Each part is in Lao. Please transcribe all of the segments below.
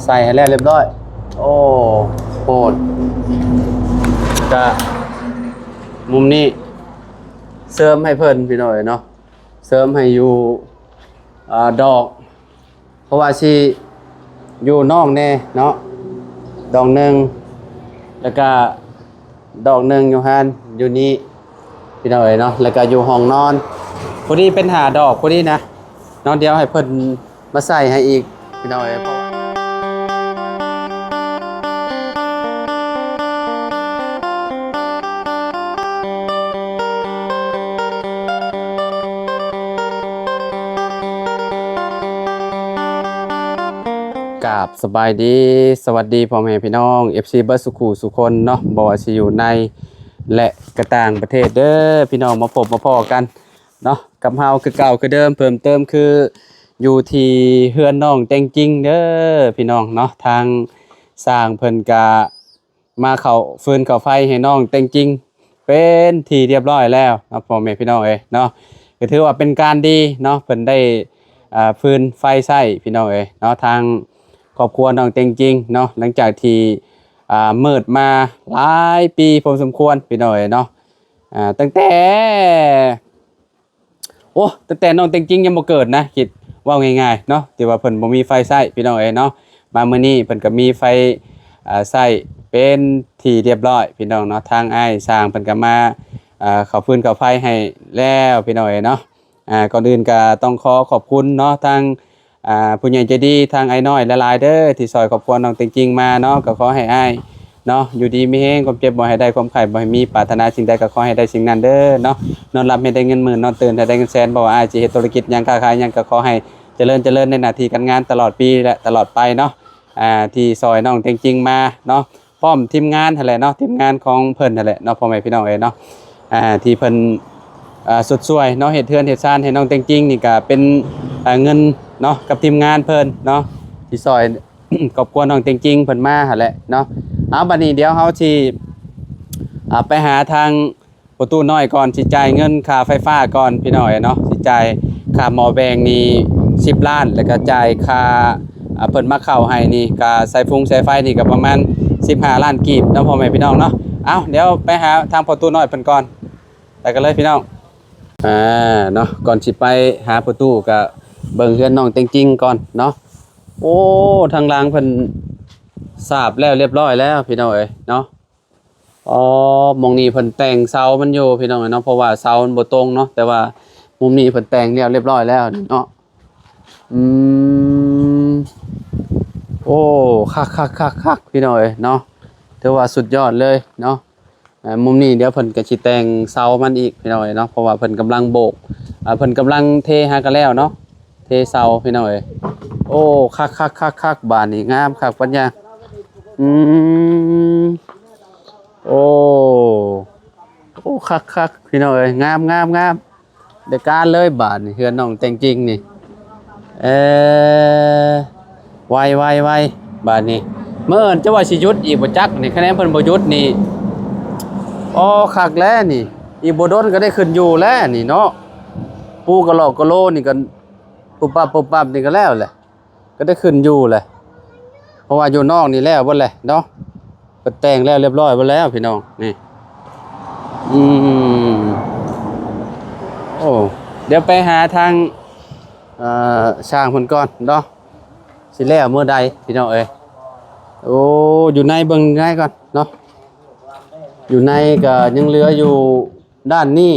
ໃສ່ໃຫ້ແລ້ວລຽບລ້ອຍ. ໂອ້ ໂພດ. ກະມຸມນີ້ເສີມໃຫ້ເພິ່ນ ພີ່ນ້ອງເອີຍເນາະ, ເສີມໃຫ້ຢູ່ ອ່າ ດອກ ເພາະວ່າຊິຢູ່ນອກແດ່ເນາະ ດອກໜຶ່ງ ແລ້ວກະດອກໜຶ່ງຢູ່ຫັ້ນ ຢູ່ນີ້ ພີ່ນ້ອງເອີຍເນາະ, ແລ້ວກະຢູ່ຫ້ອງນອນ ພໍດີເປັນຫ້າດອກພໍດີນະເນາະ. ດຽວໃຫ້ເພິ່ນມາໃສ່ໃຫ້ອີກ ພີ່ນ້ອງເອີຍ. ກາບສະບາຍດີ ສະຫວັດດີພໍ່ແມ່ພີ່ນ້ອງ ເອັຟຊີ ເບິດສູ່ຄູ່ສູ່ຄົນເນາະ, ບໍ່ວ່າຊິຢູ່ໃນ ແລະ ກະຕ່າງປະເທດເດີພີ່ນ້ອງ, ມາພົບມາພໍ້ກັນເນາະ ກັບເຮົາຄືເກົ່າຄືເດີມ. ເພີ່ມເຕີມຄືຢູ່ທີ່ເຮືອນນ້ອງແຕງຈິງເດີພີ່ນ້ອງເນາະ, ທາງຊ່າງເພິ່ນກະ ມາເຂົ້າຟືນເຂົ້າໄຟໃຫ້ນ້ອງແຕງຈິງເປັນທີ່ຮຽບຮ້ອຍແລ້ວເນາະ ພໍ່ແມ່ພີ່ນ້ອງເອີຍເນາະ. ກໍຖືວ່າເປັນການດີເນາະ ເພິ່ນໄດ້ ອ່າ ຟືນໄຟໃຊ້ ພີ່ນ້ອງເອີຍເນາະ. ທາງຄອບຄົວນ້ອງແຕງຈິງເນາະ ຫຼັງຈາກທີ່ ອ່າ ມືດມາຫຼາຍປີພໍສົມຄວນ ພີ່ນ້ອງເອີຍເນາະ, ຕັ້ງແຕ່ ໂອ້ ຕັ້ງແຕ່ນ້ອງແຕງຈິງຍັງບໍ່ເກີດນະ ຄິດເວົ້າງ່າຍໆເນາະ ທີ່ວ່າເພິ່ນບໍ່ມີໄຟໃຊ້ ພີ່ນ້ອງເອີຍເນາະ. ມາມື້ນີ້ເພິ່ນກໍມີໄຟ ອ່າ ໃຊ້ເປັນທີ່ຮຽບຮ້ອຍ ພີ່ນ້ອງເນາະ. ທາງອ້າຍຊ່າງເພິ່ນກໍມາ ອ່າ ເຂົ້າຟືນເຂົ້າໄຟໃຫ້ແລ້ວ ພີ່ນ້ອງເອີຍເນາະ. ອ່າ ກ່ອນອື່ນກໍຕ້ອງຂໍຂອບຄຸນເນາະ ທາງ ອ່າ ຜູ້ໃຫຍ່ໃຈດີ ທາງອ້າຍນ້ອຍຫຼາຍໆເດີ ທີ່ຊ່ອຍຄອບຄົວນ້ອງແຕງຈິງມາເນາະ. ກໍຂໍໃຫ້ອ້າຍ ເນາະ ຢູ່ດີມີແຮງ, ຄວາມເຈັບບໍ່ໃຫ້ໄດ້, ຄວາມໄຂ້ບໍ່ໃຫ້ມີ, ປາດຖະໜາສິ່ງໃດກໍຂໍໃຫ້ໄດ້ສິ່ງນັ້ນເດີເນາະ. ນອນຫຼັບໃຫ້ໄດ້ເງິນໝື່ນ, ນອນຕື່ນໃຫ້ໄດ້ເງິນແສນ, ບໍ່ວ່າອ້າຍຊິເຮັດທຸລະກິດຫຍັງ, ຄ້າຂາຍຫຍັງ ກໍຂໍໃຫ້ຈະເລີນ, ຈະເລີນໃນໜ້າທີ່ການງານຕະຫຼອດປີ ແລະ ຕະຫຼອດໄປເນາະ, ອ່າ ທີ່ຊ່ອຍນ້ອງແຕງຈິງມາເນາະ, ພ້ອມທີມງານຫັ້ນແຫຼະເນາະ, ທີມງານຂອງເພິ່ນຫັ້ນແຫຼະເນາະ ພໍ່ແມ່ພີ່ນ້ອງເອີຍເນາະ, ອ່າ ທີ່ເພິ່ນ ອ່າ ຊົດຊ່ວຍເນາະ, ເຮັດເຮືອນເຮັດຊານໃຫ້ນ້ອງແຕງຈິງນີ້ ກໍເປັນ ອ່າ ເງິນເນາະ ກັບທີມງານເພິ່ນເນາະ ທີ່ຊ່ອຍ ຄອບຄົວນ້ອງແຕງຈິງເພິ່ນມາຫັ້ນແຫຼະເນາະ. ເອົາ ບັດນີ້ດຽວເຮົາຊິ ອ່າ ໄປຫາທາງພໍ່ຕູ້ນ້ອຍກ່ອນ, ຊິຈ່າຍເງິນຄ່າໄຟຟ້າກ່ອນ ພີ່ນ້ອງເອີຍເນາະ, ຊິຈ່າຍຄ່າໝໍ້ແປງນີ້ສິບລ້ານ ແລ້ວກໍຈ່າຍຄ່າ ອ່າ ເພິ່ນມາເຂົ້າໃຫ້ນີ້ ຄ່າສາຍຟຸງສາຍໄຟນີ້ກໍປະມານສິບຫ້າລ້ານກີບເນາະ ພໍ່ແມ່ພີ່ນ້ອງເນາະ. ເອົາ ດຽວໄປຫາທາງພໍ່ຕູ້ນ້ອຍເພິ່ນກ່ອນ, ໄປກັນເລີຍພີ່ນ້ອງ. ອ່າ ເນາະ ກ່ອນຊິໄປຫາພໍ່ຕູ້ກໍເບິ່ງເຮືອນນ້ອງແຕງຈິງກ່ອນເນາະ. ໂອ້ ທາງຫຼັງເພິ່ນສາບແລ້ວຮຽບຮ້ອຍແລ້ວ ພີ່ນ້ອງເອີຍເນາະ. ອໍ ໝ່ອງນີ້ເພິ່ນແຕ່ງເສົາມັນຢູ່ ພີ່ນ້ອງເອີຍເນາະ, ເພາະວ່າເສົາມັນບໍ່ຕົງເນາະ, ແຕ່ວ່າມຸມນີ້ເພິ່ນແຕ່ງແລ້ວຮຽບຮ້ອຍແລ້ວເນາະ. ອືມ ໂອ້ ຄັກໆໆໆ ພີ່ນ້ອງເອີຍເນາະ, ຖືວ່າສຸດຍອດເລີຍເນາະ. ອ່າ ມຸມນີ້ດຽວເພິ່ນກໍຊິແຕ່ງເສົາມັນອີກ ພີ່ນ້ອງເອີຍເນາະ, ເພາະວ່າເພິ່ນກຳລັງໂບກ ອ່າ ເພິ່ນກຳລັງເທຫາກະແລ້ວເນາະ, ເທເສົາ ພີ່ນ້ອງເອີຍ. ໂອ້ ຄັກໆໆໆ ບາດນີ້ງາມຄັກປັນຍາ. ອືມ ໂອ້ ໂອ້ ຄັກໆ ພີ່ນ້ອງເອີຍ, ງາມໆໆ. ໄດ້ການເລີຍບາດນີ້ ເຮືອນນ້ອງແຕງຈິງນີ້. ເອີ ໄວໆໆ ບາດນີ້ ມື້ອື່ນຈະວ່າຊິຢຸດອີກບໍ່ຈັກນີ້, ຄະແນນເພິ່ນບໍ່ຢຸດນີ້. ອໍ ຄັກແລ້ວນີ້, ອີກບໍ່ດົນກໍໄດ້ຂຶ້ນຢູ່ແລ້ວນີ້ເນາະ. ປູກະຫຼອກກະໂລນີ້ກໍປຸບປັບປຸບປັບນີ້ກໍແລ້ວແຫຼະ. ກໍໄດ້ຂຶ້ນຢູ່ແຫຼະ ເພາະວ່າຢູ່ນອກນີ້ແລ້ວເບິດແຫຼະເນາະ, ເພິ່ນແຕ່ງແລ້ວຮຽບຮ້ອຍເບິດແລ້ວ ພີ່ນ້ອງ. ນີ້ ອືມ ໂອ້ ດຽວໄປຫາທາງ ເອີ ຊ່າງເພິ່ນກ່ອນເນາະ, ຊິແລ້ວມື້ໃດ ພີ່ນ້ອງເອີຍ. ໂອ້ ຢູ່ໃນ ເບິ່ງໃນກ່ອນເນາະ, ຢູ່ໃນກໍຍັງເຫຼືອຢູ່ດ້ານນີ້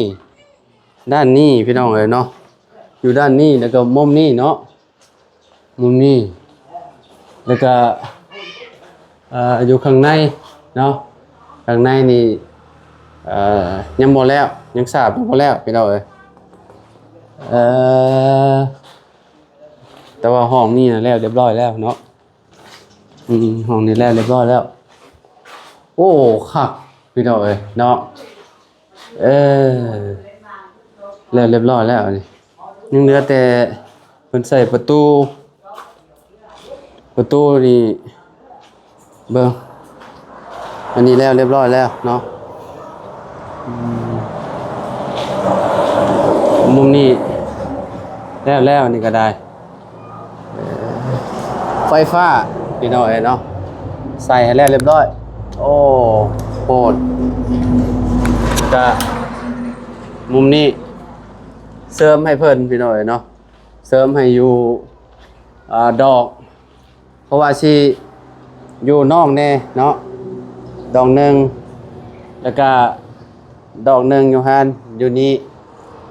ດ້ານນີ້ ພີ່ນ້ອງເອີຍເນາະ, ຢູ່ດ້ານນີ້ ແລ້ວກໍມຸມນີ້ເນາະ. ມຸມນີ້ ແລ້ວກະ ເອີ ຢູ່ຂ້າງໃນເນາະ, ຂ້າງໃນນີ້ ເອີ ຍັງບໍ່ແລ້ວ ຍັງສາບຍັງບໍ່ແລ້ວ ພີ່ນ້ອງເອີຍ. ເອີ ແຕ່ວ່າຫ້ອງນີ້ນະແລ້ວຮຽບຮ້ອຍແລ້ວເນາະ, ອືມ ຫ້ອງນີ້ແລ້ວຮຽບຮ້ອຍແລ້ວ. ໂອ້ ຄັກ ພີ່ນ້ອງເອີຍເນາະ. ເອີ ແລ້ວຮຽບຮ້ອຍແລ້ວນີ້, ຍັງເຫຼືອແຕ່ເພິ່ນໃສ່ປະຕູ ປະຕູນີ້ ເບິ່ງ ອັນນີ້ແລ້ວຮຽບຮ້ອຍແລ້ວເນາະ. ອືມ ມຸມນີ້ແລ້ວແລ້ວ ອັນນີ້ກໍໄດ້. ເອີ ໄຟຟ້າ ພີ່ນ້ອງເອີຍເນາະ ໃສ່ໃຫ້ແລ້ວລຽບຮ້ອຍ. ໂອ້ ໂພດ ກະມຸມນີ້ເສີມໃຫ້ເພິ່ນ ພີ່ນ້ອງເອີຍເນາະ ເສີມໃຫ້ຢູ່ ອ່າ ດອກ ເພາະວ່າຊິຢູ່ນອກແດ່ເນາະ ດອກໜຶ່ງ ແລ້ວກະດອກໜຶ່ງຢູ່ຫັ້ນ ຢູ່ນີ້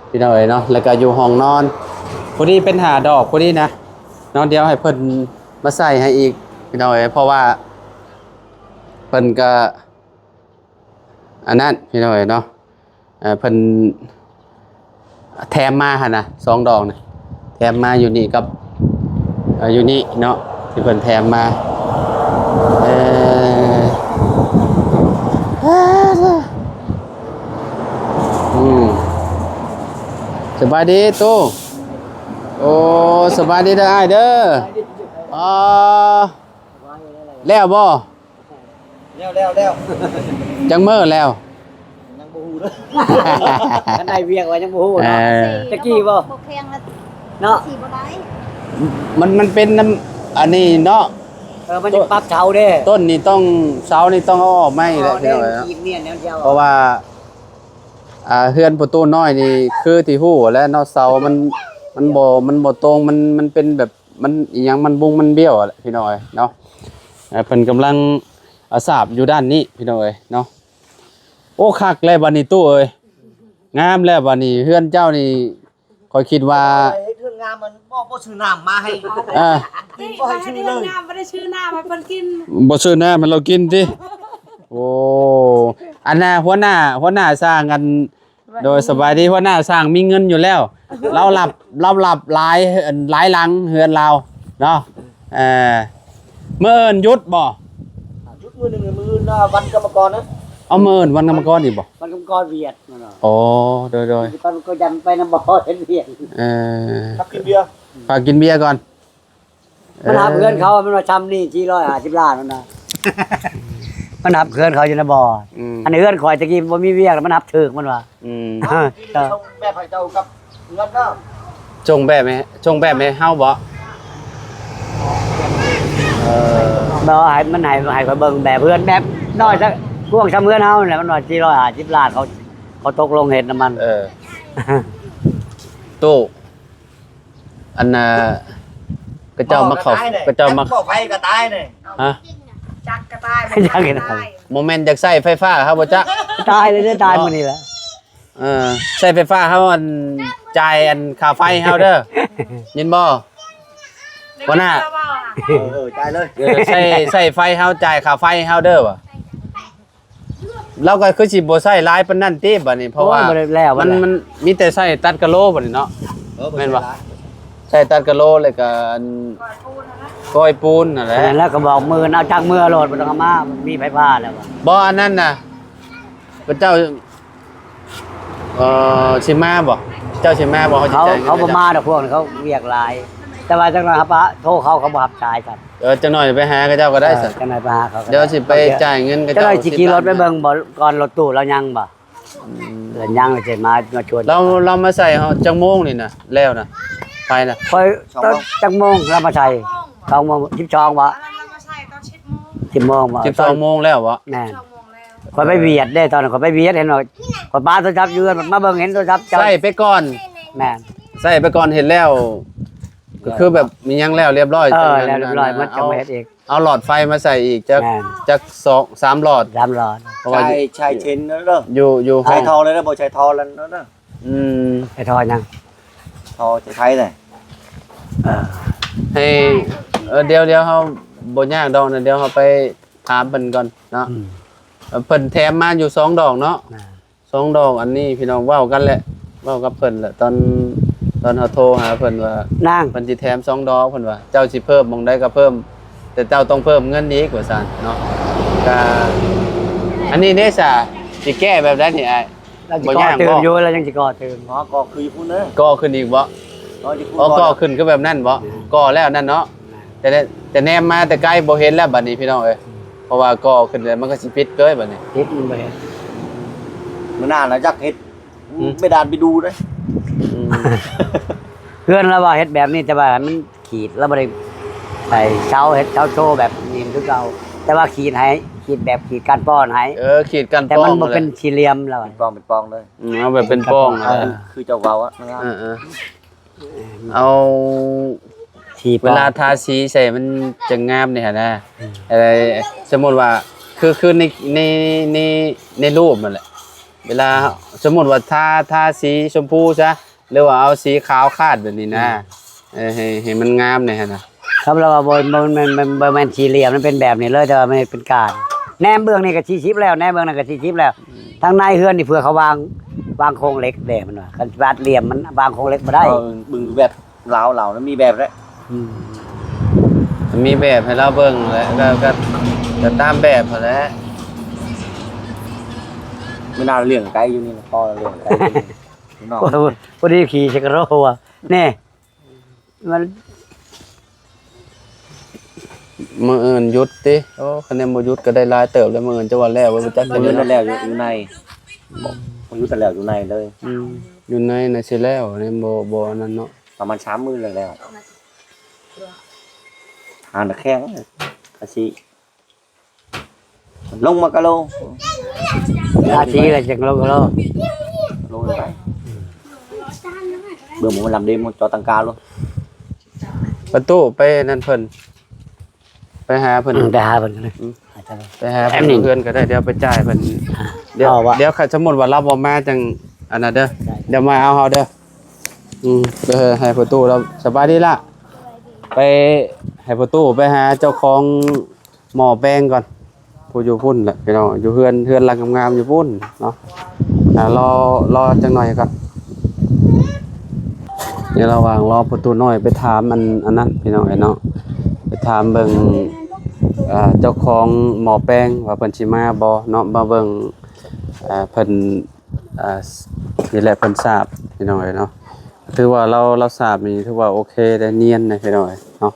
ພີ່ນ້ອງເອີຍເນາະ ແລ້ວກະຢູ່ຫ້ອງນອນ ຜູ້ນີ້ເປັນຫ້າດອກຜູ້ນີ້ນະເນາະ. ດຽວໃຫ້ເພິ່ນມາໃສ່ໃຫ້ອີກ ພີ່ນ້ອງເອີຍ ເພາະວ່າເພິ່ນກະ ອັນນັ້ນ ພີ່ນ້ອງເອີຍເນາະ ເອີ ເພິ່ນແຖມມາຫັ້ນນະ ສອງດອກນະ ແຖມມາຢູ່ນີ້ກັບ ເອີ ຢູ່ນີ້ເນາະ ທີ່ເພິ່ນແຖມມາ ເອີ ອືມ ສະບາຍດີຕູ້. ໂອ້ ສະບາຍດີເດີອ້າຍເດີ. ອໍ ແລ້ວບໍ່? ແລ້ວ ແລ້ວ ແລ້ວ. ຈັກມື້ແລ້ວ? ຍັງບໍ່ຮູ້ເດີ ຄັນໄດ້ວຽກວ່າຍັງບໍ່ຮູ້ເນາະ. ເອີ ແຕ່ກີ້ບໍ່? ບໍ່ແຂງລະ ເນາະ ຊິບໍ່ໄດ້ ມັນ ມັນເປັນນຳອັນນີ້ເນາະ. ເອີ ມັນຈະປັບເສົາເດ້ ຕົ້ນນີ້ຕ້ອງ ເສົານີ້ຕ້ອງເອົາອອກໃໝ່ແຫຼະ ພີ່ນ້ອງເອີຍເນາະ ເພາະວ່າ ອ່າ ເຮືອນປະຕູນ້ອຍນີ້ຄືທີ່ຮູ້ແຫຼະເນາະ ເສົາມັນ ມັນບໍ່ ມັນບໍ່ຕົງ ມັນ ມັນເປັນແບບ ມັນອີ່ຫຍັງ ມັນບຸ້ງມັນບ້ຽວແຫຼະ ພີ່ນ້ອງເອີຍເນາະ. ເພິ່ນກຳລັງ ອາ ສາບຢູ່ດ້ານນີ້ ພີ່ນ້ອງເອີຍເນາະ. ໂອ້ ຄັກແລ້ວບາດນີ້ຕູ້ເອີຍ ງາມແລ້ວບາດນີ້ ເຮືອນເຈົ້ານີ້ ຂ້ອຍຄິດວ່າ ເຮັດເຮືອນງາມມັນບໍ່ ບໍ່ຊື້ນ້ຳມາໃຫ້ ເອີ ບໍ່ໃຫ້ຊື້ເລີຍ ບໍ່ໄດ້ຊື້ນ້ຳໃຫ້ເພິ່ນກິນ ບໍ່ຊື້ນ້ຳໃຫ້ລາວກິນຕິ. ໂອ້ ອັນນ່າ ຫົວໜ້າ ຫົວໜ້າຊ່າງ ອັນ ໂດຍ ສະບາຍດີ ຫົວໜ້າຊ່າງມີເງິນຢູ່ແລ້ວ ລາວຮັບ ລາວຮັບຫຼາຍ ອັນ ຫຼາຍຫຼັງເຮືອນລາວເນາະ. ເອີ ມື້ອື່ນຢຸດບໍ່? ຢຸດມື້ໜຶ່ງ ມື້ອື່ນ ວັນກຳມະກອນນະ. ເອົາ ມື້ອື່ນວັນກຳມະກອນອີກບໍ່? ວັນກຳມະກອນຫວຽດ. ອໍ ໂດຍໆ ມັນກໍຍັນໄປນຳບໍ່ເຮັດວຽກ. ເອີ ພັກກິນເບຍ ພັກກິນເບຍກ່ອນ. ມັນຮັບເຮືອນເຂົາ ມັນວ່າຊຳນີ້ສີ່ຮ້ອຍຫ້າສິບລ້ານ ມັນວ່າ ມັນຮັບເຮືອນເຂົາຢູ່ນະບໍ່. ອືມ ອັນເຮືອນຂ້ອຍຕະກີ້ບໍ່ມີວຽກ ມັນຮັບຖືກ ມັນວ່າ. ອືມ ເອີ ສົ່ງແບບໃຫ້ເຈົ້າກັບເຮືອນເນາະ ສົ່ງແບບໃຫ້ ສົ່ງແບບໃຫ້ເຮົາບໍ່? ເອີ ບໍ່ ໃຫ້ມັນ ໃຫ້ ໃຫ້ຂ້ອຍເບິ່ງແບບເຮືອນ ແບບນ້ອຍຊະ ກວ້າງຊຳເຮືອນເຮົານີ້ແຫຼະ. ມັນວ່າສີ່ຮ້ອຍຫ້າສິບລ້ານ ເຂົາ ເຂົາຕົກລົງເຮັດນຳມັນ. ເອີ ຕູ້ ອັນນ່າ ຂະເຈົ້າມາເຂົ້າ ຂະເຈົ້າມາ ເວົ້າໄປກໍຕາຍນີ້ ຮະ ຈັກກໍຕາຍ ຈັກກໍຕາຍ ບໍ່ແມ່ນຢາກໃຊ້ໄຟຟ້າເຮົາບໍ່ຈັກ ຕາຍເລີຍເດີ ຕາຍມື້ນີ້ແຫຼະ. ເອີ ໃຊ້ໄຟຟ້າເຮົາ ອັນ ຈ່າຍ ອັນ ຄ່າໄຟເຮົາເດີ ຍິນບໍ່ ຫົວໜ້າ? ເອີ ເອີ ຈ່າຍເລີຍ ເອີ ໃຊ້ ໃຊ້ໄຟເຮົາ ຈ່າຍຄ່າໄຟເຮົາເດີວ່າ. ລາວກໍຄືຊິບໍ່ໃຊ້ຫຼາຍປານນັ້ນຕິບາດນີ້ ເພາະວ່າ ໂອ້ຍ ບໍ່ໄດ້ແລ້ວ ມັນ ມັນມີແຕ່ໃຊ້ຕັດກະໂລບາດນີ້ເນາະ. ເອີ ບໍ່ ແມ່ນບໍ່ ໃຊ້ຫຼາຍ ໃຊ້ຕັດກະໂລ ແລ້ວກໍ ອັນ ກ້ອຍປູນຫັ້ນແຫຼະ ແລ້ວກໍບອກມື້ນເອົາຈັກເມືອໂລດ ບໍ່ຕ້ອງເອົາມາ ມີໄຟຟ້າແລ້ວ. ບໍ່ ອັນນັ້ນນະ ພະເຈົ້າ ເອີ ຊິມາບໍ່? ເຈົ້າຊິມາບໍ່? ເຂົາຊິ ເຂົາ ເຂົາບໍ່ມາດອກ ພວກນີ້ເຂົາວຽກຫຼາຍ ແຕ່ວ່າຈັກໜ່ອຍເຮົາປະໂທເຂົາ ເຂົາບໍ່ຮັບສາຍກັນ. ເອີ ຈັກໜ້ອຍໄປຫາເຂົາເຈົ້າກໍໄດ້ ເອີ ຊັ້ນ ຈັກໜ່ອຍໄປຫາເຂົາກໍໄດ້ ດຽວຊິໄປຈ່າຍເງິນເຂົາເຈົ້າ ຊິຂີ່ລົດໄປເບິ່ງບໍ່ ກ່ອນລົດຕູ້ລາວຍັງບໍ່? ອືມ ລາວຍັງແລ້ວຊິມາ ມາຊວນ ລາວ ລາວມາໃສ່ເຮົາຈັກໂມງນີ້ນະ ແລ້ວນະ ໄປນະ? ຂ້ອຍ ສອງໂມງ ຈັກໂມງລາວມາໃສ່? ສອງໂມງ ສິບສອງບໍ່? ລາວມາໃສ່ຕອນສິບໂມງ ສິບໂມງບໍ່? ສິບສອງໂມງແລ້ວບໍ່? ແມ່ນ ສິບສອງໂມງແລ້ວ. ຂ້ອຍໄປຫວຽດເດ້ ຕອນນັ້ນຂ້ອຍໄປຫວຽດ ເຫັນວ່າ ຂ້ອຍປະໂທລະສັບຢູ່ເຮືອນ ມາເບິ່ງເຫັນໂທລະສັບເຈົ້າ ໃຊ້ໄປກ່ອນ. ແມ່ນ ໃຊ້ໄປກ່ອນ ເຮັດແລ້ວ ກໍຄືແບບມີຫຍັງແລ້ວລຽບຮ້ອຍ ເອີ ຈັ່ງນັ້ນ ແລ້ວລຽບຮ້ອຍໝົດ ເອົາ ຈັ່ງມາເຮັດອີກ ເອົາຫຼອດໄຟມາໃສ່ອີກ ຈັກ ແມ່ນ ຈັກສອງສາມຫຼອດ ສາມຫຼອດ ເພາະວ່າ ໃຊ້ ໃຊ້ເຊັນເດີ ຢູ່ ຢູ່ຫ້ອງ ໃຊ້ທໍ່ເລີຍເດີ ບໍ່ໃຊ້ທໍ່ແລ້ວເດີ. ອືມ ໃຊ້ທໍ່ຫຍັງ? ທໍ່ໃຊ້ໄຟເລີຍ. ເອີ ໃຫ້ ເອີ ດຽວ ດຽວເຮົາບໍ່ຍາກດອກນະ ດຽວເຮົາໄປຖາມເພິ່ນກ່ອນເນາະ. ອືມ ເອີ ເພິ່ນແຖມມາຢູ່ສອງດອກເນາະ. ແມ່ນ ສອງດອກ ອັນນີ້ພີ່ນ້ອງເວົ້າກັນແຫຼະ ເວົ້າກັບເພິ່ນແຫຼະ ຕອນ ຕອນເຮົາໂທຫາເພິ່ນວ່າ ນາງ ເພິ່ນຊິແຖມສອງດອກ ເພິ່ນວ່າ ເຈົ້າຊິເພີ່ມໝ່ອງໃດກໍເພີ່ມ ແຕ່ເຈົ້າຕ້ອງເພີ່ມເງິນອີກ ວ່າຊັ້ນເນາະ. ກະ ອັນນີ້ເດ້ສະ ຊິແກ້ແບບໃດນີ້ອ້າຍ? ລາວຊິກໍ່ຕື່ມຢູ່ ລາວຍັງຊິກໍ່ຕື່ມ. ອໍ ກໍ່ຄືຢູ່ພຸ້ນເດີ ກໍ່ຂຶ້ນອີກບໍ່? ອໍ ຢູ່ພຸ້ນ ອໍ ກໍ່ຂຶ້ນຄືແບບນັ້ນບໍ່? ແມ່ນ ກໍ່ແລ້ວນັ້ນເນາະ. ແຕ່ ແຕ່ແນມມາແຕ່ໄກບໍ່ເຫັນແລ້ວບັດນີ້ພີ່ນ້ອງເອີຍ ເພາະວ່າກໍ່ຂຶ້ນແລ້ວມັນກໍຊິປິດເລີຍບັດນີ້ ປິດມັນບໍ່ເຫັນ ມື້ໜ້າລະຢາກເຮັດ ອືມ ເບດານໄປດູເດ້. ອືມ ເຮືອນລາວວ່າເຮັດແບບນີ້ ແຕ່ວ່າມັນຂີດ ລາວບໍ່ໄດ້ ໃສ່ເສົາ ເຮັດເສົາໂຊແບບນີ້ຄືເກົ່າ ແຕ່ວ່າຂີດໃຫ້ ຂີດແບບຂີດກ້ານປ້ອນໃຫ້ ເອີ ຂີດກ້ານປ້ອງ ແຕ່ມັນບໍ່ເປັນສີ່ຫຼ່ຽມແລ້ວ ເປັນປ່ອງ ເປັນປ່ອງເລີຍ ອືມ ເອົາແບບເປັນປ່ອງ ເອີ ເອີ ຄືເຈົ້າເວົ້າອະ ງາມ ເອີໆ ເອົາ ເວລາທາສີໃສ່ມັນຈັ່ງງາມນີ້ຫັ້ນນະ ອືມ ເອີ ສົມມຸດວ່າ ຄື ຄືໃນ ໃນ ໃນ ໃນຮູບນັ້ນແຫຼະ ເວລາສົມມຸດວ່າທາ ທາສີຊົມພູຊະ ຫຼືວ່າເອົາສີຂາວຄາດແບບນີ້ນະ ອືມ ເອີ ໃຫ້ ໃຫ້ມັນງາມແດ່ຫັ້ນນະ ຄຳລາວວ່າບໍ່ ບໍ່ແມ່ນ ບໍ່ແມ່ນສີ່ຫຼ່ຽມ ມັນເປັນແບບນີ້ເລີຍ ແຕ່ວ່າມັນເຮັດເປັນກ້ານ ແນມເບື້ອງນີ້ກໍສີ່ສິບແລ້ວ ແນມເບື້ອງນັ້ນກໍສີ່ສິບແລ້ວ ທາງໃນເຮືອນນີ້ເພື່ອເຂົາວາງ ວາງໂຄງເຫຼັກເດ້ ເພິ່ນວ່າ ຄັນວາດຫຼ່ຽມມັນວາງໂຄງເຫຼັກບໍ່ໄດ້ ເອີ ເບິ່ງແບບລາວ ລາວມັນມີແບບແຫຼະ ອືມ ມີແບບໃຫ້ລາວເບິ່ງແຫຼະ ກໍ ກໍ ກໍຕາມແບບຫັ້ນແຫຼະ ເວລາລ້ຽງໄກ່ຢູ່ນີ້ ພໍລ້ຽງໄກ່ຢູ່ນີ້ ເນາະ ພໍດີຂີ່ຈັກໂລວ່າ ແນ່ ມັນ ມື້ອື່ນຢຸດຕິ ໂອ້ ຄັນແມ່ນບໍ່ຢຸດກໍໄດ້ຫຼາຍເຕີບແລ້ວ ມື້ອື່ນຈະວ່າແລ້ວບໍ່ຈັກ ມື້ອື່ນແລ້ວຢູ່ ຢູ່ໃນ ບໍ່ຢຸດແລ້ວຢູ່ໃນເລີຍ ອືມ ຢູ່ໃນນະຊິແລ້ວ ແມ່ນບໍ່ ບໍ່ອັນນັ້ນເນາະ ປະມານສາມມື້ແລ້ວ ຫານແຂງ ກະຊິ ລົງມາກະໂລ ອາຊີລະຈັ່ງລົງກະໂລ ລົງໄປ ເບິ່ງໝໍລຳເດ ໝໍຈອດຕັງກາໂລ ປະຕູໄປນັ້ນເພິ່ນ ໄປຫາເພິ່ນ ອືມ ໄປຫາເພິ່ນກໍໄດ້ ອືມ ໄປຫາເພິ່ນຢູ່ເຮືອນກໍໄດ້ ດຽວໄປຈ່າຍເພິ່ນ ດຽວ ດຽວຄັນສົມມຸດວ່າລາວບໍ່ມາຈັ່ງອັນນັ້ນເດີ ດຽວມາເອົາເຮົາເດີ ອືມ ເອີ ໃຫ້ພໍ່ຕູ້ລາວ ສະບາຍດີລະ ໄປໃຫ້ພໍ່ຕູ້ໄປຫາເຈົ້າຂອງ ໝໍແປງກ່ອນ ຜູ້ຢູ່ພຸ້ນແຫຼະພີ່ນ້ອງ ຢູ່ເຮືອນ ເຮືອນຫຼັງງາມໆຢູ່ພຸ້ນເນາະ ອ່າ ລໍ ລໍຈັກໜ້ອຍກ່ອນ ໃນລະຫວ່າງລໍພໍ່ຕູ້ນ້ອຍໄປຖາມອັນ ອັນນັ້ນພີ່ນ້ອງເອີຍເນາະ ໄປຖາມເບິ່ງ ອ່າ ເຈົ້າຂອງໝໍແປງວ່າເພິ່ນຊິມາບໍ່ເນາະ ມາເບິ່ງ ອ່າ ເພິ່ນ ອ່າ ນີ້ແຫຼະເພິ່ນສາບພີ່ນ້ອງເອີຍເນາະ ຖືວ່າລາວ ລາວສາບນີ້ຖືວ່າໂອເຄໄດ໋ ນຽນໄດ໋ພີ່ນ້ອງເອີຍເນາະ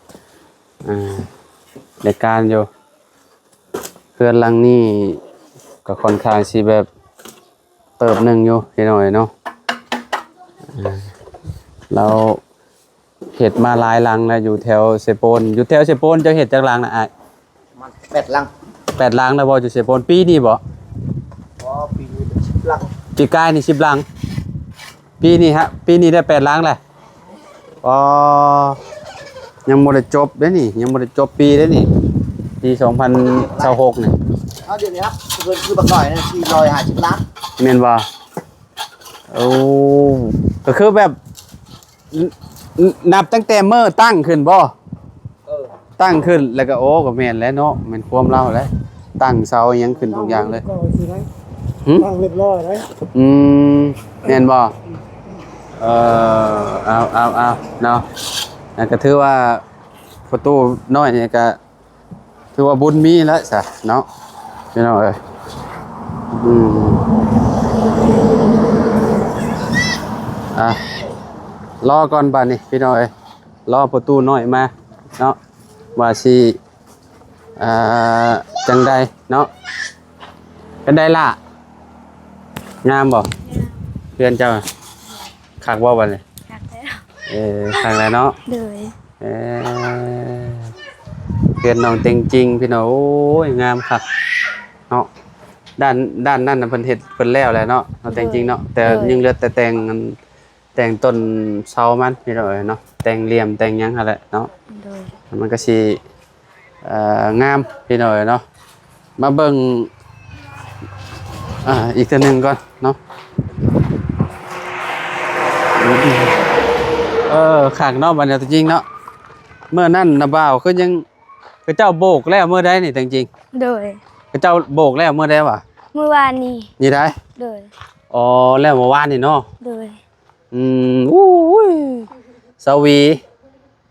ອ່າ ໄດ້ການຢູ່ ເຮືອນຫຼັງນີ້ກໍຄ່ອນຂ້າງຊິແບບເຕີບໜຶ່ງຢູ່ພີ່ນ້ອງເອີຍເນາະ ເອີ ລາວເຮັດມາຫຼາຍຫຼັງແລ້ວ ຢູ່ແຖວເຊໂປນ ຢູ່ແຖວເຊໂປນເຈົ້າເຮັດຈັກຫຼັງນະອ້າຍ? ປະມານແປດຫຼັງ ແປດຫຼັງແລ້ວບໍ່ ຢູ່ເຊໂປນ ປີນີ້ບໍ່? ບໍ່ ປີນີ້ເປັນສິບຫຼັງ ປີກາຍນີ້ສິບຫຼັງ ປີນີ້ຮະ ປີນີ້ໄດ້ແປດຫຼັງແລ້ວ ອໍ ຍັງບໍ່ໄດ້ຈົບເດ້ນີ້ ຍັງບໍ່ໄດ້ຈົບປີເດ້ນີ້ ປີສອງພັນຊາວຫົກນີ້ ເອົາ ດຽວນີ້ຮະ ເພິ່ນຄືບັກນ້ອຍນະ ສີ່ຮ້ອຍຫ້າສິບລ້ານ ແມ່ນບໍ່? ໂອ້ ກໍຄືແບບ ນ- ນ- ນັບຕັ້ງແຕ່ມື້ຕັ້ງຂຶ້ນບໍ່? ເອີ ຕັ້ງຂຶ້ນແລ້ວກໍ ໂອ້ ກໍແມ່ນແຫຼະເນາະ ແມ່ນຄວາມລາວແຫຼະ ຕັ້ງເສົາຫຍັງຂຶ້ນທຸກຢ່າງເລີຍ ຕັ້ງຮຽບຮ້ອຍແລ້ວ ຫຶ? ຕັ້ງຮຽບຮ້ອຍແລ້ວ ອືມ ແມ່ນບໍ່? ເອີ ເອົາ ເອົາ ເອົາເນາະ ນັ້ນກໍຖືວ່າພໍ່ຕູ້ນ້ອຍນີ້ກໍ ຖືວ່າບຸນມີແລ້ວຊະເນາະ ພີ່ນ້ອງເອີຍ ອືມ ອ່ະ ລໍກ່ອນບາດນີ້ພີ່ນ້ອງເອີຍ ລໍພໍ່ຕູ້ນ້ອຍມາເນາະ ວ່າຊິ ອ່າ ຈັ່ງໃດເນາະ ເປັນໃດລະ ງາມບໍ່? ເຮືອນເຈົ້າ ຄັກບໍ່ບາດນີ້? ຄັກແລ້ວ ເອີ ຄັກແລ້ວເນາະ ໂດຍ ເອີ ເຮືອນນ້ອງເຕັງຈິງພີ່ນ້ອງ ໂອ້ຍ ງາມຄັກເນາະ ດ້ານ ດ້ານນັ້ນນະເພິ່ນເຮັດ ເພິ່ນແລ້ວແຫຼະເນາະ ນ້ອງເຕັງຈິງເນາະ ໂດຍ ແຕ່ ໂດຍ ຍັງເຫຼືອແຕ່ແຕ່ງ ແຕ່ງຕົ້ນເສົາມັນພີ່ນ້ອງເອີຍເນາະ ແຕ່ງຫຼ່ຽມແຕ່ງຫຍັງຫັ້ນແຫຼະເນາະ ໂດຍ ມັນກໍຊິ ເອີ ງາມພີ່ນ້ອງເອີຍເນາະ ມາເບິ່ງ ອ່າ ອີກເທື່ອໜຶ່ງກ່ອນເນາະ ເອີ ຄັກເນາະ ບັນຍາກາດຈິງເນາະ ເມື່ອນັ້ນນະບ່າວຄືຍັງ ເຂົາເຈົ້າໂບກແລ້ວມື້ໃດນີ້ແຕ່ງຈິງ ໂດຍ ເຂົາເຈົ້າໂບກແລ້ວມື້ໃດຫວາ? ມື້ວານນີ້ ນີ້ໃດ ໂດຍ ອໍ ແລ້ວມື້ວານນີ້ເນາະ ໂດຍ ອືມ ໂອ້ຍ ສາວຫວີ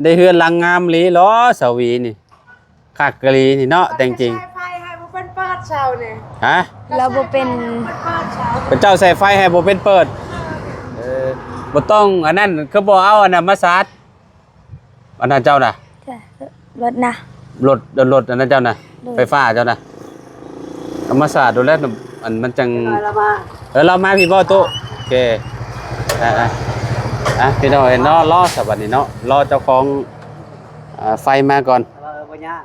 ໄດ້ເຮືອນຫຼັງງາມອີ່ຫຼີເນາະ ສາວຫວີນີ້ ຄັກອີ່ຫຼີນີ້ເນາະ ແຕ່ງຈິງ ໃຊ້ໄຟໃຫ້ບໍ່ເປັນເປີດເຊົ້ານີ້ ຮະ ລາວບໍ່ເປັນ ເພິ່ນເຈົ້າໃຊ້ໄຟໃຫ້ບໍ່ເປັນເປີດ ເອີ ບໍ່ຕ້ອງອັນນັ້ນ ຄືບໍ່ເອົາອັນນັ້ນມາສາດ ອັນນັ້ນເຈົ້ານະ ລົດນະ ລົດ ລົດອັນນັ້ນເຈົ້ານະ ໂດຍ ໄຟຟ້າເຈົ້ານະ ເອົາມາສາດໂດນແລ້ວ ອັນມັນຈັ່ງ ເອີ ລາວມາພີ່ບໍ່ຕຸ ໂອເຄ ອ່າ ອ່າ ພີ່ນ້ອງເອີຍເນາະ ລໍຊະບັດນີ້ເນາະ ລໍເຈົ້າຂອງ ອ່າ ໄຟມາກ່ອນ ບໍ່ຍາກ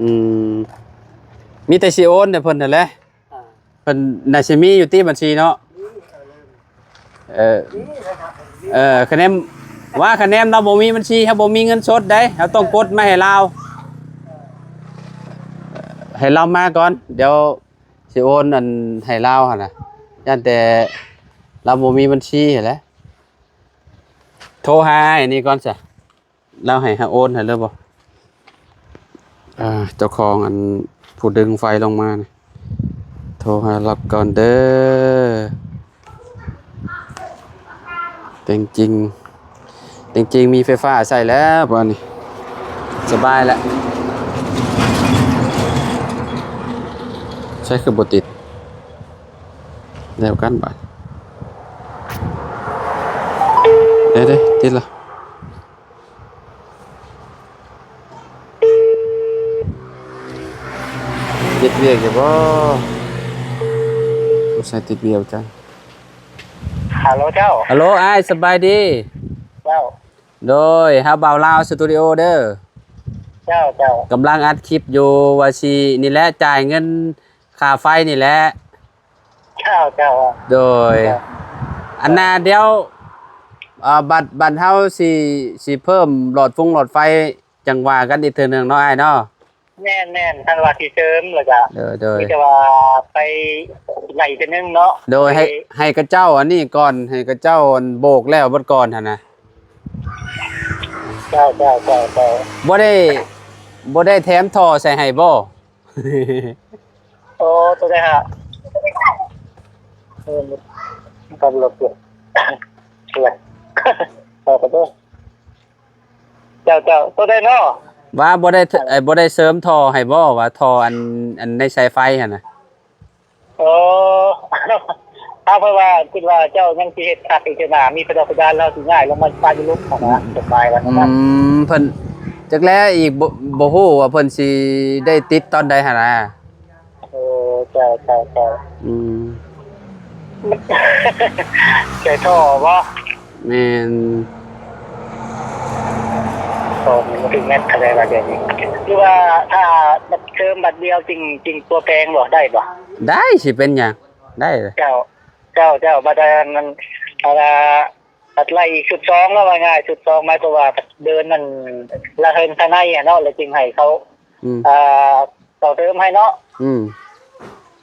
ອືມ ມີແຕ່ຊິໂອນໃຫ້ເພິ່ນຫັ້ນແຫຼະ ອ່າ ເພິ່ນໜ້າຊິມີຢູ່ຕິບັນຊີເນາະ ມີ ເອີ ເອີ ມີແຫຼະ ເອີ ຄະແນນ ວ່າຄະແນນລາວບໍ່ມີບັນຊີ ເຮົາບໍ່ມີເງິນສົດໃດ ເຮົາຕ້ອງກົດມາໃຫ້ລາວ ໃຫ້ລາວມາກ່ອນ ດຽວຊິໂອນອັນໃຫ້ລາວຫັ້ນນະ ຢ້ານແຕ່ລາວບໍ່ມີບັນຊີຫັ້ນແຫຼະ ໂທຫາອ້າຍນີ້ກ່ອນຊະ ລາວໃຫ້ເຮົາໂອນໃຫ້ເລີຍບໍ່? ອ່າ ເຈົ້າຂອງອັນຜູ້ດຶງໄຟລົງມານີ້ ໂທຫາລາວກ່ອນເດີ. ແຕ່ງຈິງ ແຕ່ງຈິງມີໄຟຟ້າໃຊ້ແລ້ວບາດນີ້ ສະບາຍແລ້ວ. ໃຊ້ຄືບໍ່ຕິດ? ແລ້ວກັນບາດ. ເດ້ໆ ຕິດລະ. ຕິດວຽກຢູ່ບໍ່? ສົງໄສຕິດວຽກຈັງ. ຮັລໂຫຼເຈົ້າ. ຮັລໂຫຼອ້າຍ ສະບາຍດີ? ເຈົ້າ. ໂດຍ ເຮົາບ່າວລາວສະຕູດິໂອເດີ. ເຈົ້າ ເຈົ້າ. ກຳລັງອັດຄລິບຢູ່ ວ່າຊິນີ້ແຫຼະ ຈ່າຍເງິນຄ່າໄຟນີ້ແຫຼະ. ເຈົ້າ ເຈົ້າ. ໂດຍ ເຈົ້າ. ອັນນ່າ ດຽວ ເອີ ບັດ ບັດເຮົາຊິ ຊິເພີ່ມຫຼອດຟົງຫຼອດໄຟ ຈັ່ງວ່າກັນອີກເທື່ອໜຶ່ງເນາະອ້າຍເນາະ. ແມ່ນໆ ຄັນວ່າຊິເສີມແລ້ວກະ ໂດຍໆ ມີແຕ່ວ່າໄປໄລ່ເທື່ອໜຶ່ງເນາະ. ໂດຍ ໃຫ້ ໃຫ້ເຂົາເຈົ້າອັນນີ້ກ່ອນ ໃຫ້ເຂົາເຈົ້າອັນໂບກແລ້ວເບິດກ່ອນຫັ້ນນະ. ເຈົ້າ ເຈົ້າ ເຈົ້າ ເຈົ້າ. ບໍ່ໄດ້ ບໍ່ໄດ້ແຖມທໍ່ໃສ່ໃຫ້ບໍ່? ໂອ້ ໂຕໃດຫະ? ເອີ ຂັບລົດຢູ່ ເຈົ້າ ເຈົ້າ. ໂຕໃດເນາະ? ວ່າບໍ່ໄດ້ ເອີ ບໍ່ໄດ້ເສີມທໍ່ໃຫ້ບໍ່? ວ່າທໍ່ອັນ ອັນໃນສາຍໄຟຫັ້ນນະ. ໂອ້ ເອົາ ເພາະວ່າຄິດວ່າເຈົ້າຍັງຊິເຮັດຄັກອີກເທື່ອໜ້າ ມີເພດານເພດານ ລາວຊິຍ້າຍລົງມາປະຍຸກຫັ້ນນະ ສະບາຍວ່າ ອື ນັ້ນນະ. ເພິ່ນ ຈັກແລອີກ ບໍ່ ບໍ່ຮູ້ວ່າເພິ່ນຊິໄດ້ຕິດຕອນໃດຫັ້ນນະ. ໂອ້ ເຈົ້າ ເຈົ້າ ເຈົ້າ. ອືມ ໃສ່ທໍ່ບໍ່? ແມ່ນ. ໂອ້ ມັນບໍ່ຖືກແມັດເທົ່າໃດວ່າດຽວນີ້ ຫຼືວ່າຖ້າບັດເສີມບັດດຽວຈຶ່ງ ຈຶ່ງຕົວແປງບໍ່ ໄດ້ບໍ່? ໄດ້ ຊິເປັນຫຍັງ ໄດ້. ເຈົ້າ ເຈົ້າ ເຈົ້າ. ບັດອັນນັ້ນ ອັນ ບັດໄລ່ອີກຊຸດສອງເນາະ ວ່າງ່າຍ ຊຸດສອງ ໝາຍຄວາມວ່າເດີນນັ້ນລະເຮິງພາຍໃນຫັ້ນເນາະ ແລ້ວຈຶ່ງໃຫ້ເຂົາ ອືມ ອ່າ ຕໍ່ເຕີມໃຫ້ເນາະ. ອືມ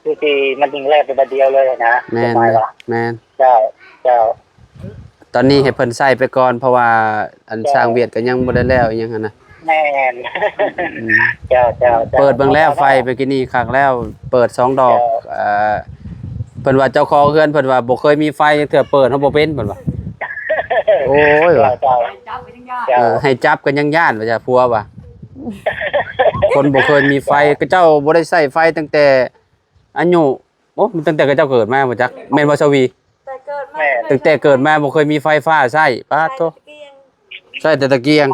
ຄືຊິມັນຈຶ່ງແລ່ນໄປບັດດຽວເລີຍນະ. ແມ່ນ ແມ່ນ. ເຈົ້າ ເຈົ້າ. ຕອນນີ້ໃຫ້ເພິ່ນໃຊ້ໄປກ່ອນ ເພາະວ່າອັນ ເຈົ້າ ຊ່າງວຽດກໍຍັງບໍ່ໄດ້ແລ້ວອີ່ຫຍັງຫັ້ນນະ. ແມ່ນ. ອືມ ເຈົ້າ ເຈົ້າ ເຈົ້າ. ເປີດເບິ່ງແລ້ວ ໄຟເມື່ອກີ້ນີ້ຄັກແລ້ວ ເປີດສອງດອກ. ເຈົ້າ ເອີ ເພິ່ນວ່າເຈົ້າຂອງເຮືອນເພິ່ນວ່າບໍ່ເຄີຍມີໄຟຈັກເທື່ອ ເປີດເຮົາບໍ່ເປັນເພິ່ນວ່າ. ໂອ້ຍວ່າ ເຈົ້າ ເຈົ້າ. ເອີ ໃຫ້ຈັບກໍຍັງຢ້ານວ່າ ຜົວວ່າ ຄົນບໍ່ເຄີຍມີໄຟ. ເຈົ້າ ເຂົາເຈົ້າບໍ່ໄດ້ໃຊ້ໄຟຕັ້ງແຕ່ອາຍຸ ໂອ້ ຕັ້ງແຕ່ເຂົາເຈົ້າເກີດມາບໍ່ຈັກ ແມ່ນບໍ່ ສະຫວີ? ແຕ່ເກີດມາ ແມ່ນ. ຕັ້ງແຕ່ເກີດມາບໍ່ເຄີຍມີໄຟຟ້າໃຊ້. ປາດໂທ ໃຊ້ແຕ່ຕະກຽງ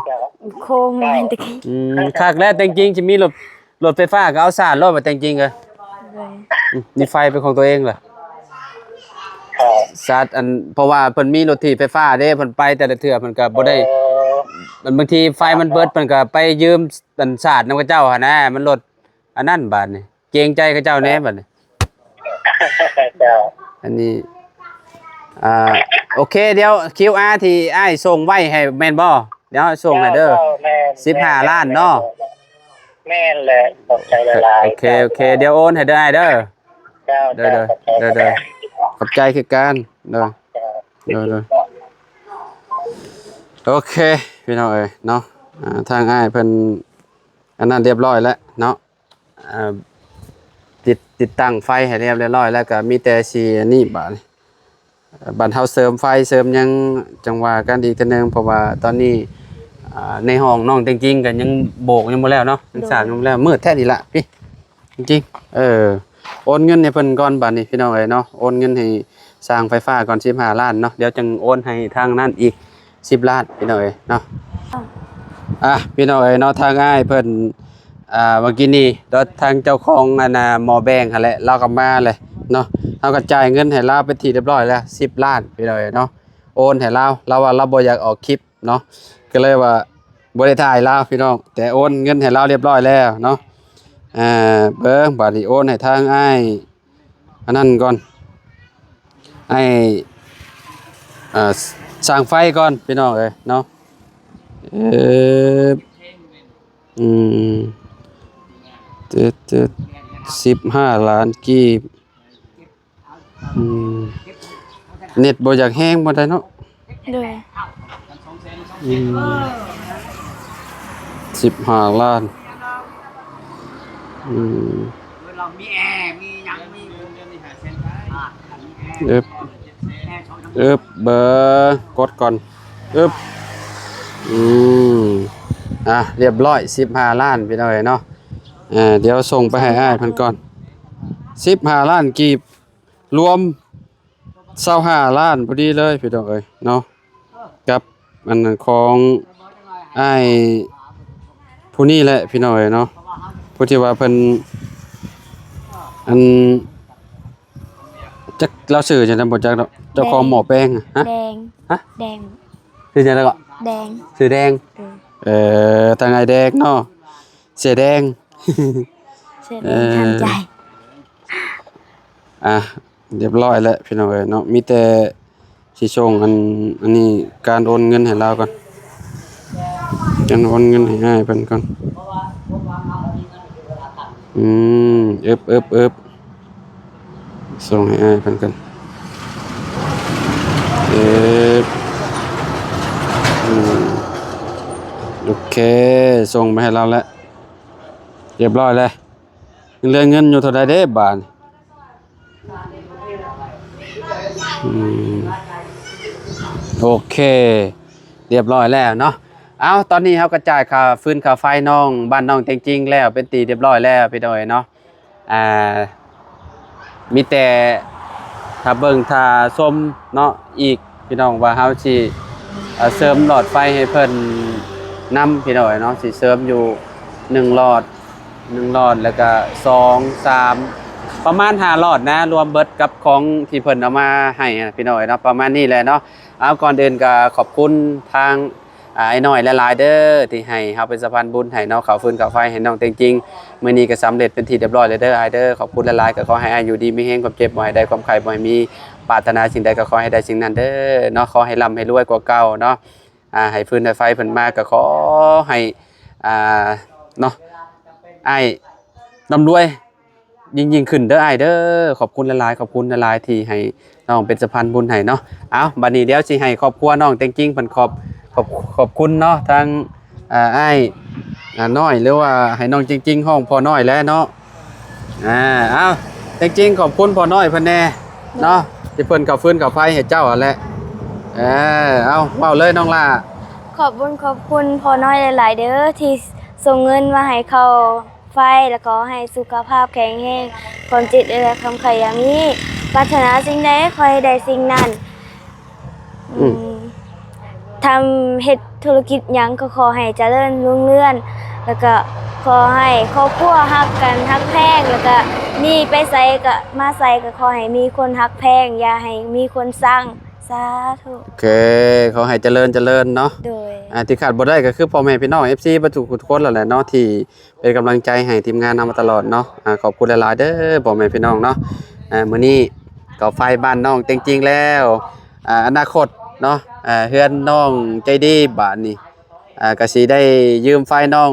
ໂຄມ ຕະກຽງ. ອືມ ຄັກແລ້ວ ແຕ່ງຈິງຊິມີລົດ ລົດໄຟຟ້າກໍເອົາສາດໂລດວ່າ ແຕ່ງຈິງເອີຍ. ໂດຍ. ອືມ ມີໄຟເປັນຂອງຕົວເອງລະ ສາດ. ອັນ ເພາະວ່າເພິ່ນມີລົດຖີບໄຟຟ້າເດ້ ເພິ່ນໄປແຕ່ລະເທື່ອເພິ່ນກໍບໍ່ໄດ້. ໂອ້ ບາງທີໄຟມັນເບິດ ເພິ່ນກໍໄປຢືມອັນສາດນຳເຂົາເຈົ້າຫັ້ນນະ ມັນລົດອັນນັ້ນ. ບາດນີ້ເກງໃຈເຂົາເຈົ້າແດ່ບາດນີ້. ເຈົ້າ. ອັນນີ້ ອ່າ ໂອເຄ ດຽວ ຄິວອາ ທີ່ອ້າຍສົ່ງໄວ້ໃຫ້ແມ່ນບໍ່? ດຽວເຮົາສົ່ງໃຫ້ເດີ. ເຈົ້າ ເຈົ້າ. ແມ່ນ ສິບຫ້າລ້ານເນາະ. ແມ່ນແຫຼະ ຂອບໃຈຫຼາຍໆ. ໂອເຄ ໂອເຄ ດຽວໂອນໃຫ້ເດີອ້າຍເດີ. ເຈົ້າ ເຈົ້າ. ຂອບໃຈ ເດີໆ ຂອບໃຈຄືກັນເດີ. ເຈົ້າ. ເດີໆ ໂອເຄ ພີ່ນ້ອງເອີຍເນາະ. ອ່າ ທາງອ້າຍເພິ່ນອັນນັ້ນຮຽບຮ້ອຍແລ້ວເນາະ. ອ່າ ຕິດ ຕິດຕັ້ງໄຟໃຫ້ຮຽບຮ້ອຍແລ້ວ ກໍມີແຕ່ຊິອັນນີ້ບາດນີ້ ບັດເຮົາເສີມໄຟເສີມຫຍັງ ຈັ່ງວ່າກັນອີກເທື່ອໜຶ່ງ ເພາະວ່າຕອນນີ້ ອ່າ ໃນຫ້ອງນ້ອງແຕ່ງຈິງກໍຍັງໂບກຍັງບໍ່ແລ້ວເນາະ ຍັງ ໂດຍ ສ້າງຍັງບໍ່ແລ້ວ. ມືດແທ້ນີ້ລະ ນີ້ ແຕ່ງຈິງ ເອີ ໂອນເງິນໃຫ້ເພິ່ນກ່ອນບາດນີ້ ພີ່ນ້ອງເອີຍເນາະ. ໂອນເງິນໃຫ້ຊ່າງໄຟຟ້າກ່ອນ ສິບຫ້າລ້ານເນາະ. ດຽວຈັ່ງໂອນໃຫ້ທາງນັ້ນອີກ ສິບລ້ານ ພີ່ນ້ອງເອີຍເນາະ. ອ່າ ພີ່ນ້ອງເອີຍເນາະ ທາງອ້າຍເພິ່ນ ອ່າ ເມື່ອກີ້ນີ້ເນາະ ທາງເຈົ້າຂອງອັນນ່າ ໝໍ້ແບງຫັ້ນແຫຼະ ລາວກໍມາແຫຼະເນາະ. ເຮົາກໍຈ່າຍເງິນໃຫ້ລາວເປັນທີ່ຮຽບຮ້ອຍແລ້ວ ສິບລ້ານ ພີ່ນ້ອງເອີຍເນາະ. ໂອນໃຫ້ລາວ ລາວວ່າລາວບໍ່ຢາກອອກຄລິບເນາະ ກໍເລີຍວ່າ ບໍ່ໄດ້ຖ່າຍລາວພີ່ນ້ອງ ແຕ່ໂອນເງິນໃຫ້ລາວລຽບຮ້ອຍແລ້ວເນາະ. ອ່າ ເບິ່ງ ບາດນີ້ໂອນໃຫ້ທາງອ້າຍອັນນັ້ນກ່ອນ ອ້າຍ ອ່າ ຊ່າງໄຟກ່ອນພີ່ນ້ອງເອີຍເນາະ. ເອີ ອືມ ເຈັດ ເຈັດ ສິບຫ້າລ້ານກີບ. ອືມ ເນັດບໍ່ຢາກແຮງປານໃດເນາະ. ໂດຍ ອືມ ສິບຫ້າລ້ານ. ອືມ ເອີບ ເອີບ ເບິ່ງ ກົດກ່ອນ ເອີບ ອືມ ອ່ະ ລຽບຮ້ອຍ ສິບຫ້າລ້ານ ພີ່ນ້ອງເອີຍເນາະ. ອ່າ ດຽວສົ່ງໄປໃຫ້ອ້າຍເພິ່ນກ່ອນ ສິບຫ້າລ້ານກີບ ລວມຊາວຫ້າລ້ານພໍດີເລີຍພີ່ນ້ອງເອີຍເນາະ ກັບອັນຂອງອ້າຍຜູ້ນີ້ແຫຼະພີ່ນ້ອງເອີຍເນາະ ຜູ້ທີ່ວ່າເພິ່ນ ອັນ ຈັກລາວຊື່ຫຍັງນຳ ບໍ່ຈັກເນາະ ເຈົ້າຂອງໝໍ້ແປງ. ຮະ ແດງ ຮະ ແດງ ຊື່ຫຍັງລະເກາະ? ແດງ ຊື່ແດງ. ເອີ ເອີ ທາງອ້າຍແດງເນາະ ເສຍແດງ ເສຍແດງ ເອີ ທາງໃຈ. ອ່ະ ລຽບຮ້ອຍແລ້ວພີ່ນ້ອງເອີຍເນາະ ມີແຕ່ຊິສົ່ງອັນ ອັນນີ້ ການໂອນເງິນໃຫ້ລາວກ່ອນ ການໂອນເງິນໃຫ້ອ້າຍເພິ່ນກ່ອນ. ອືມ ເອີບ ເອີບ ເອີບ ສົ່ງໃຫ້ອ້າຍເພິ່ນກ່ອນ ເອີບ ອືມ ໂອເຄ ສົ່ງໄປໃຫ້ລາວແລ້ວ ລຽບຮ້ອຍແລ້ວ. ເຫຼືອເງິນຢູ່ເທົ່າໃດເດ້ບາດນີ້? ອືມ ໂອເຄ ລຽບຮ້ອຍແລ້ວເນາະ. ເອົາ ຕອນນີ້ເຮົາກະຈ່າຍຄ່າຟືນຄ່າໄຟນ້ອງ ບ້ານນ້ອງເຕັງຈິງແລ້ວ ເປັນທີ່ລຽບຮ້ອຍແລ້ວພີ່ນ້ອງເອີຍເນາະ. ອ່າ ມີແຕ່ຖ້າເບິ່ງຖ້າຊົມເນາະ ອີກ ພີ່ນ້ອງ ວ່າເຮົາຊິ ເອີ ເສີມຫຼອດໄຟໃຫ້ເພິ່ນນຳ ພີ່ນ້ອງເອີຍເນາະ ຊິເສີມຢູ່ໜຶ່ງຫຼອດ ໜຶ່ງຫຼອດ ແລ້ວກະສອງ ສາມ ປະມານຫ້າຫຼອດນະ ລວມເບິດກັບຂອງທີ່ເພິ່ນເອົາມາໃຫ້ຫັ້ນ ພີ່ນ້ອງເອີຍເນາະ ປະມານນີ້ແຫຼະເນາະ. ເອົາ ກ່ອນອື່ນກະຂອບຄຸນທາງ ອ່າ ອ້າຍນ້ອຍຫຼາຍໆເດີ ທີ່ໃຫ້ເຮົາເປັນສະພານບຸນໃຫ້ເນາະ ເຂົ້າຟືນເຂົ້າໄຟໃຫ້ນ້ອງເຕັງຈິງ ມື້ນີ້ກະສຳເລັດເປັນທີ່ລຽບຮ້ອຍແລ້ວເດີ ອ້າຍເດີ. ຂອບຄຸນຫຼາຍໆ ກະຂໍໃຫ້ອ້າຍຢູ່ດີມີແຮງ ຄວາມເຈັບບໍ່ໃຫ້ໄດ້ ຄວາມໄຂ້ບໍ່ໃຫ້ມີ ປາດຖະໜາສິ່ງໃດກະຂໍໃຫ້ໄດ້ສິ່ງນັ້ນເດີເນາະ ຂໍໃຫ້ລ່ຳໃຫ້ລວຍກວ່າເກົ່າເນາະ. ອ່າ ໃຫ້ຟືນໃຫ້ໄຟເພິ່ນມາກະຂໍໃຫ້ ອ່າ ເນາະ ອ້າຍລ່ຳລວຍ ຍິ່ງໆຂຶ້ນເດີອ້າຍເດີ. ຂອບຄຸນຫຼາຍໆ ຂອບຄຸນຫຼາຍໆ ທີ່ໃຫ້ນ້ອງເປັນສະພານບຸນໃຫ້ເນາະ. ເອົາ ບາດນີ້ດຽວຊິໃຫ້ຄອບຄົວນ້ອງເຕັງຈິງເພິ່ນຂອບ ຂອບ ຂອບຄຸນເນາະ ທາງ ອ່າ ອ້າຍ ອ່າ ນ້ອຍ ຫຼືວ່າໃຫ້ນ້ອງເຕັງຈິງຮ້ອງພໍ່ນ້ອຍແຫຼະເນາະ. ອ່າ ເອົາ ເຕັງຈິງຂອບຄຸນພໍ່ນ້ອຍເພິ່ນແດ່ເນາະ ທີ່ເພິ່ນເຂົ້າຟືນເຂົ້າໄຟໃຫ້ເຈົ້າຫັ້ນແຫຼະ. ເອີ ເອົາ ເວົ້າເລີຍນ້ອງຫຼ້າ. ຂອບບຸນຂອບຄຸນພໍ່ນ້ອຍຫຼາຍໆເດີ ທີ່ສົ່ງເງິນມາໃຫ້ເຂົ້າ ໄຟ ແລະ ຂໍໃຫ້ສຸຂະພາບແຂງແຮງ ຄວາມເຈັບ ແລະ ຄວາມໄຂ້ຢ່າມີ ປາດຖະໜາສິ່ງໃດຂໍໃຫ້ໄດ້ສິ່ງນັ້ນ. ອືມ ອືມ ທຳເຮັດທຸລະກິດຫຍັງກໍຂໍໃຫ້ຈະເລີນຮຸ່ງເຮືອງ ແລ້ວກໍຂໍໃຫ້ຄອບຄົວຮັກກັນຮັກແພງ ແລ້ວກໍມີໄປໃສກໍມາໃສກໍຂໍໃຫ້ມີຄົນຮັກແພງ ຢ່າໃຫ້ມີຄົນຊັງ. ສາທຸ. ໂອເຄ ຂໍໃຫ້ຈະເລີນ ຈະເລີນເນາະ. ໂດຍ ອ່າ ທີ່ຂາດບໍ່ໄດ້ກໍຄືພໍ່ແມ່ພີ່ນ້ອງ ເອັຟຊີ ເບິດທຸກຄົນແຫຼະເນາະ ທີ່ ເປັນກຳລັງໃຈໃຫ້ທີມງານເຮົາມາຕະຫຼອດເນາະ. ອ່າ ຂອບຄຸນຫຼາຍໆເດີພໍ່ແມ່ພີ່ນ້ອງເນາະ. ອ່າ ມື້ນີ້ກໍໄຟບ້ານນ້ອງເຕັງຈິງແລ້ວ. ອ່າ ອະນາຄົດເນາະ ອ່າ ເຮືອນນ້ອງໃຈດີບາດນີ້ ອ່າ ກໍຊິໄດ້ຢືມໄຟນ້ອງ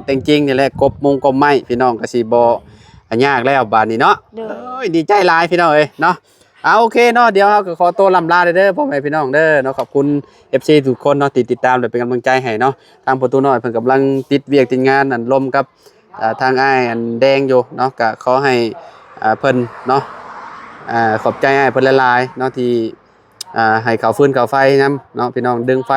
ເຕັງຈິງນີ້ແຫຼະ ກົບມຸງກົບໄມ້ ພີ່ນ້ອງ ກໍຊິບໍ່ ອ່າ ຍາກແລ້ວບາດນີ້ເນາະ. ໂດຍ ໂອ້ຍ ດີໃຈຫຼາຍພີ່ນ້ອງເອີຍເນາະ. ເອົາ ໂອເຄເນາະ ດຽວເຮົາກໍຂໍໂຕລ່ຳລາເດີ ເດີ ພໍ່ແມ່ພີ່ນ້ອງເດີເນາະ. ຂອບຄຸນ ເອັຟຊີ ທຸກຄົນເນາະ ທີ່ຕິດຕາມ ແລະ ເປັນກຳລັງໃຈໃຫ້ເນາະ. ທາງພໍ່ຕູ້ນ້ອຍເພິ່ນກຳລັງຕິດວຽກຕິດງານ ອັນ ລົມກັບ ອ່າ ທາງອ້າຍ ອັນ ແດງຢູ່ເນາະ. ກໍຂໍໃຫ້ ອ່າ ເພິ່ນເນາະ ອ່າ ຂອບໃຈອ້າຍເພິ່ນຫຼາຍໆເນາະ ທີ່ ອ່າ ໃຫ້ເຂົ້າຟືນເຂົ້າໄຟນຳເນາະ ພີ່ນ້ອງ ດຶງໄຟ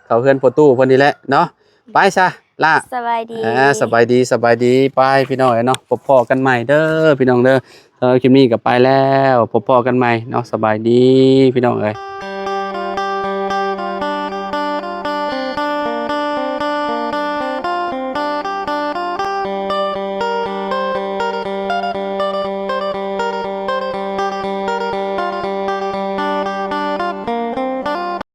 ເຂົ້າເຮືອນພໍ່ຕູ້ເພິ່ນນີ້ແຫຼະເນາະ. ໄປຊະ ລະ ສະບາຍດີ ອ່າ ສະບາຍດີ ສະບາຍດີ. ໄປພີ່ນ້ອງເອີຍເນາະ ພົບພໍ້ກັນໃໝ່ເດີພີ່ນ້ອງເດີ. ສຳລັບຄລິບນີ້ກໍໄປແລ້ວ ພົບພໍ້ກັນໃໝ່ເນາະ. ສະບາຍດີພີ່ນ້ອງເອີຍ.